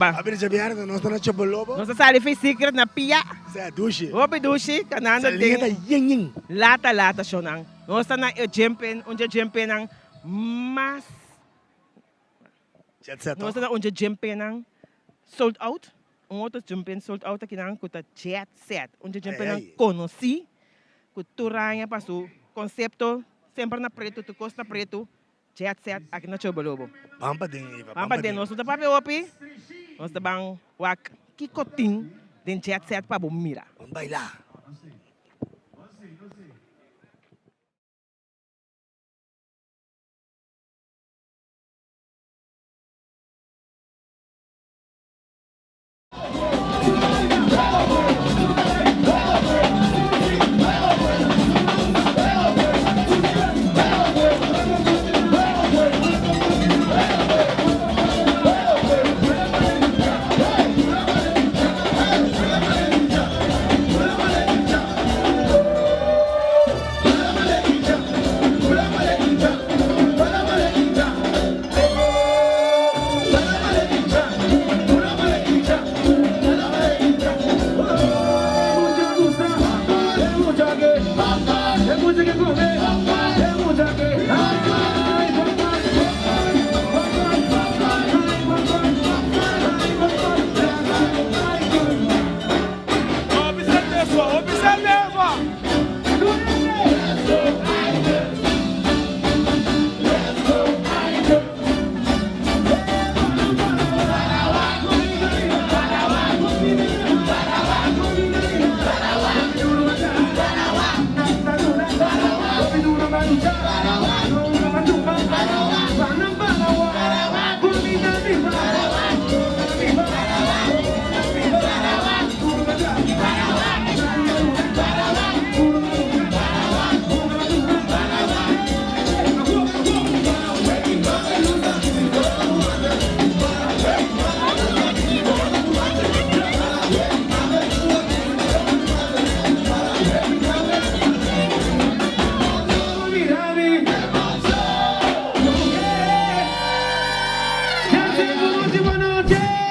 A bira djabièrnè nos ta na Chobolobo. Nos a sali fi secret na pia. Sea dushi. Hopi dushi, kanando Sa liña den. ta yen yen. Lata lata shownan. Nos ta na e djempen, un dje djempennan mas. Jet set Nos toch? ta na un dje djempennan sold out. Un otro djempen sold out akinan ku ta jet set. Un dje Ai djempennan ai. konosí ku tur aña pa su konsepto semper na pretu, tur kos na pretu. Jet set aki na Chobolobo. Ban pa den Eva, Ban pa den. Nos no ta papia hopi. Nos ta ban wak kiko tin den jet set pa bo mira. Ban baila.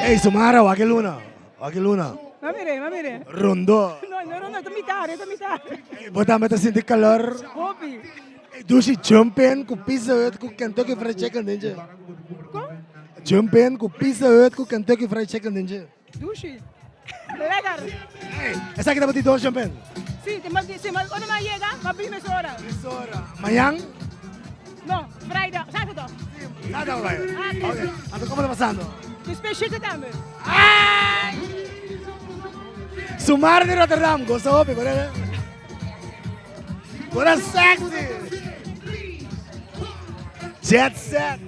Ey Sumara wak e luna wak e luna. Ma mire ma mire. Rondo. No no rondo ta mitad ta mitad. Bo tambe ta sinti calor. Hopi. Ey dushi jump in cu Pizza Hut cu Kentucky Fried Chicken den dje. Con? Jump in cu Pizza Hut cu Kentucky Fried Chicken den dje. Dushi. Lekker. Ey esaki tabata di dos jump in? Si, si, ora mi a yega mi a bin mesora. Mesora. Mañan? No, vrijdag, zaterdag. Si, zaterdag bai. Ok, anto como ta pasando? Mi special tambe. Ay! Sumar di Rotterdam, goza hopi, por Bora sexy! Jet set!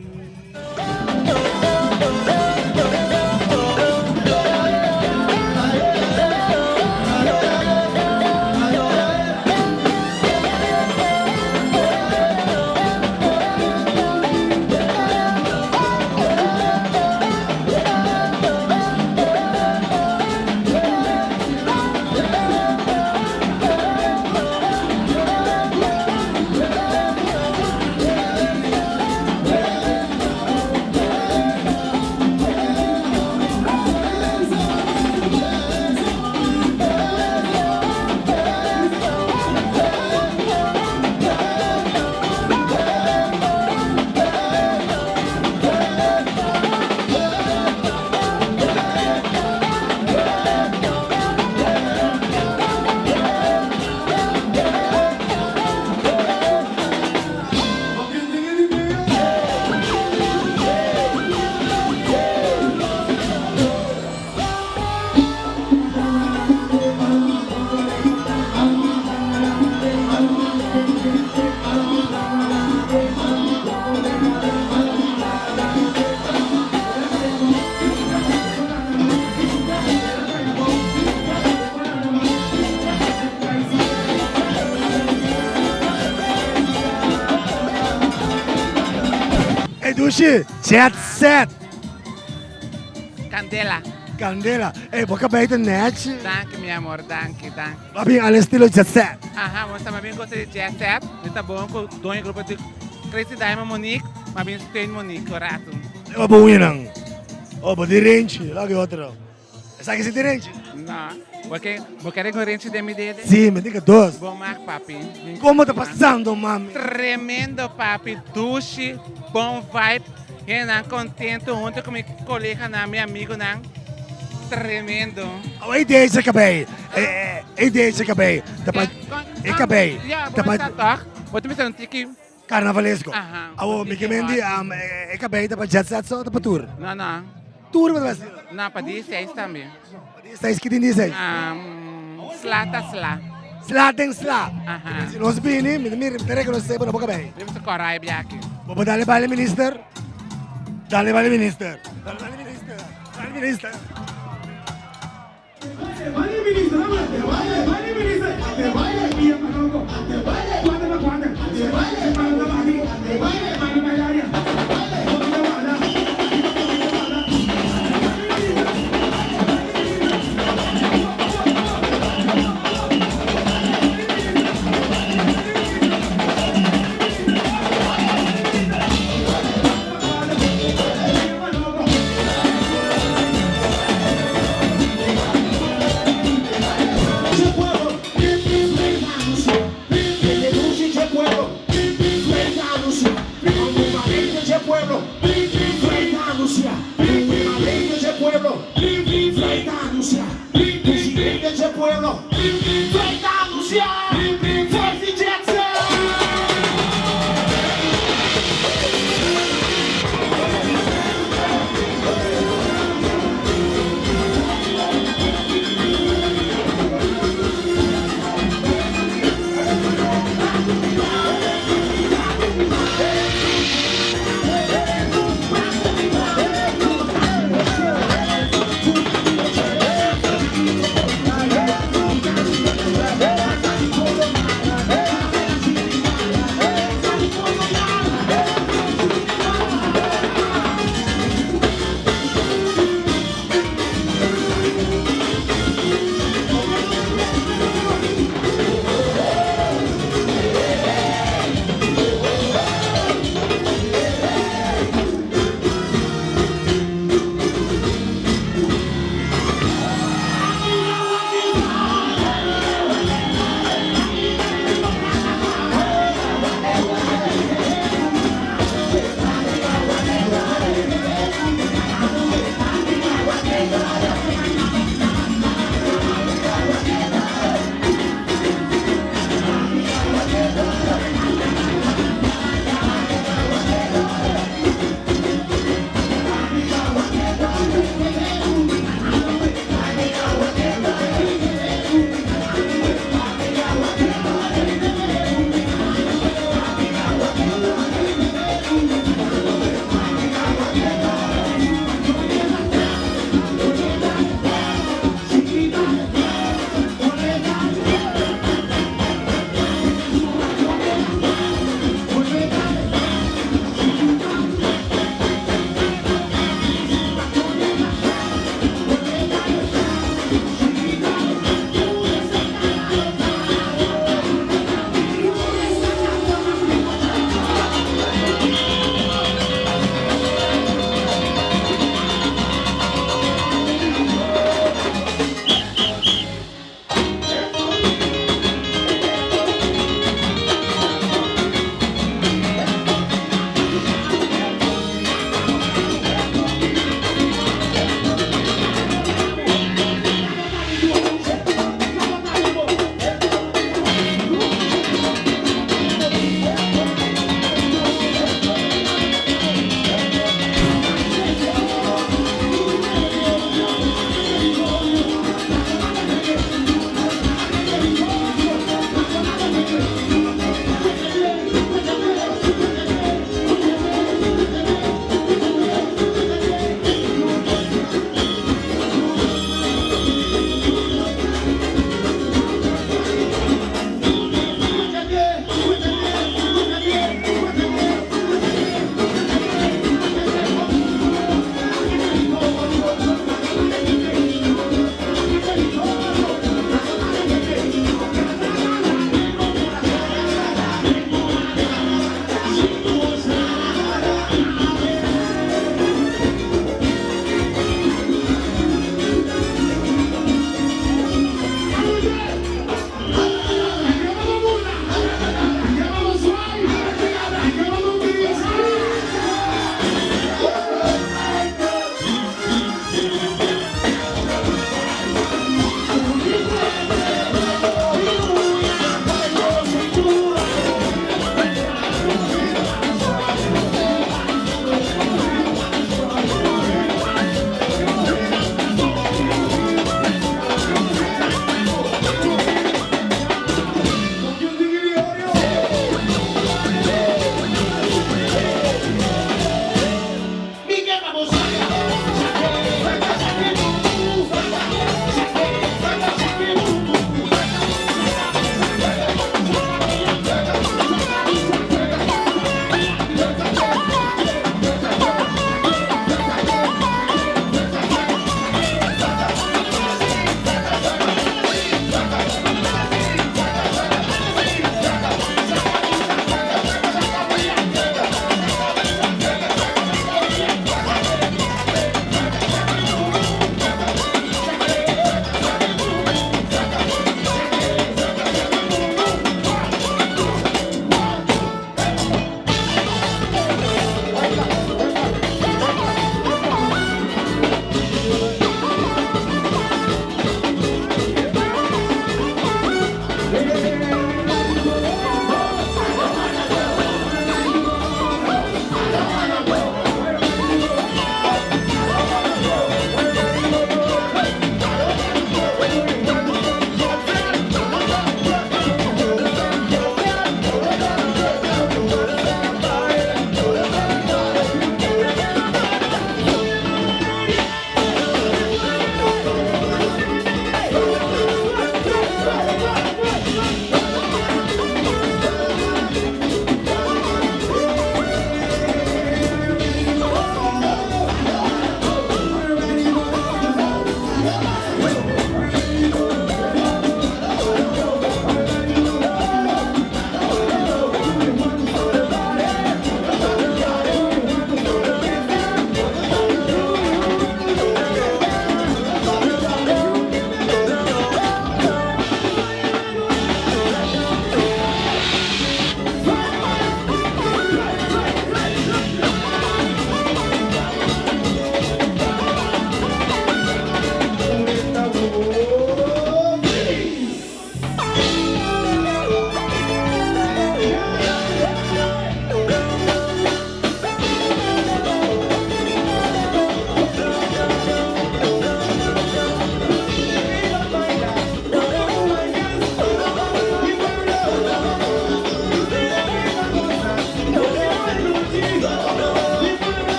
Ey dushi, jet set. Candela. Candela. Ey, bo cabey ta nechi. Danki mi amor, danki, danki. Bo a bin al estilo jet set. Aha, bo sa mi a bin gosa di jet set. Mi ta bon cu doño grupo di Crazy Diamond Monique, mi a bin steun Monique un ratu. Ey, bo uñanan. Oh, bo tin renchi, loke otro. Esaki si tin renchi? No. Bo ke, bo kere un renchi den mi dede? Si, mi tin ke dos. Bo mag, papi. Como ta pasando, mami? Tremendo, papi. Dushi, bon vibe. Hendenan contento hunto cu mi coleganan, mi amigonan. Tremendo. Awa e idea cabey, e idea cabey, ta pa, e cabey, ta pa. Toch? Bo ta bisa un tiki. Carnavalesco. Awo mi ke men di e cabey ta pa jet set so o ta pa tur? No, no. Tur bo ta besti? No, pa dia seis tambe. Pa dia seis, ki tin dia seis? Sla ta sla. Sla den sla. Si nos bini, mi ta mira, mi ta reconoce bo na bo cabey. Mi ta cora e biaha aki. Bo por dale baile minister? Dale baile minister. Dale baile minister. Dale minister.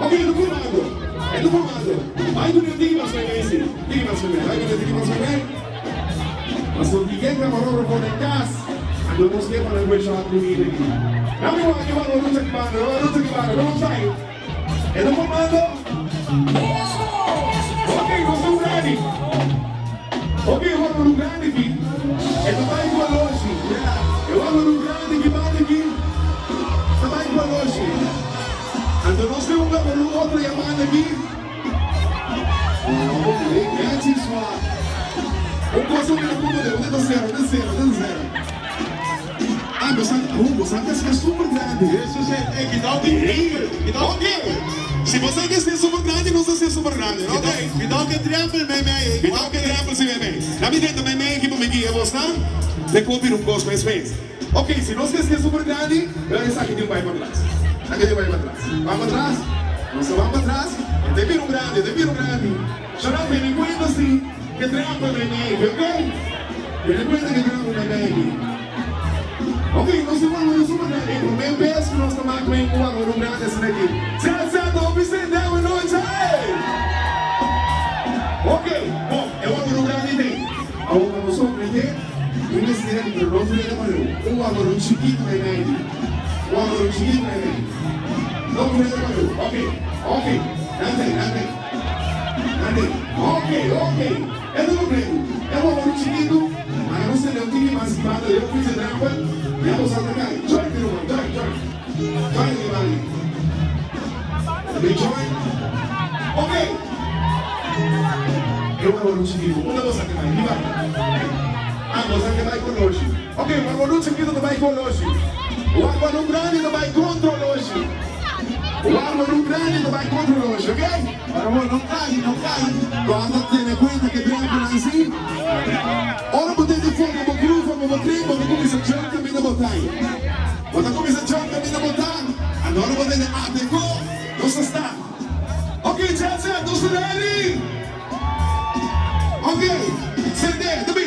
Ok, e ta formando. E ta formando. Bai ku den tiki mas mei si. Tiki mas mei. Bai ku den tiki mas mei. Paso di ke grabador por den kas. Anto nos ke pa nan kue shot bunita aki. Nan mi wak e wak lucha ki banda, wak lucha ki banda. Nos sai. E ta formando. Ok, nos ta un grandi. Ok, wak un grandi aki. E ta bai ku aloshi. E wak un grandi ki banda aki. Ta bai ku aloshi. Anto nos tin un gabaru otro yamada aki. Oh, netjes wa. Un cosa mi no comprende, un ta cera, un ta cera, un ta cera. Ah, bo sa, oh, bo sa ta super grandi. Eso si, eh, kita di Hey, ok. Si bo sa ke super grandi, nos ta ser super grandi, ok? Kita ke drempel mee mee. Kita ke drempel si mee mee. Na mi dentro mee mee ki pa mi guia bos nan. Te kopi un kos mes mes. Ok, si nos ke ser super grandi, pero esaki tin un bai patras. Esaki tin un bai patras. Ban patras. Nos ta ban patras. E ta bira un grandi, e ta bira un grandi. Shona, tene kuenta si ke trampa na e medio, ok? Tene kuenta ke trampa na e medio. Ok, nos ta wak un super grandi. E prome bes ku nos ta mak men ku wak un grandi asina aki. Sèt, sèt, hopi sende awe nochi! Ok, bon, e wak un grandi den. Awor pa nos sorprende, mi mester a kumpra nos reda pa leu. Un wagorun chikitu na e medio. Un wagorun chikitu na e medio. Nos reda pa leu. Ok, ok. Nan tei, nan tei. Nan tei. Ok, ok. E ta kompletu. E wagorun chikitu, mara nos tende un tiki mas banda leu ficha drempel, ya bo sa ta kai. Join mi ruman, join, join. Join mi mami. Mi join. Ok. E warwarú chikitu. Unda bo sa ke bai? Riba. Ah, bo sa ke bai ku oloshi. Ok, warwarú chikitu ta bai ku oloshi. Warwarú grandi ta bai kontra oloshi. Warwarú grandi ta bai kontra oloshi, ok? Ora bo no kai, no kai. Guarda tene kuenta ke drèmpelnan si. Ora bo tende forma bo kru, forma bo kren, bo ta kuminsá jump kaminda bo ta. Bo ta kuminsá jump kaminda bo ta. Anto ora bo tende ateko, nos ta sta. Ok, Jet Set, nos ta ready! Ok, sende, ta bin.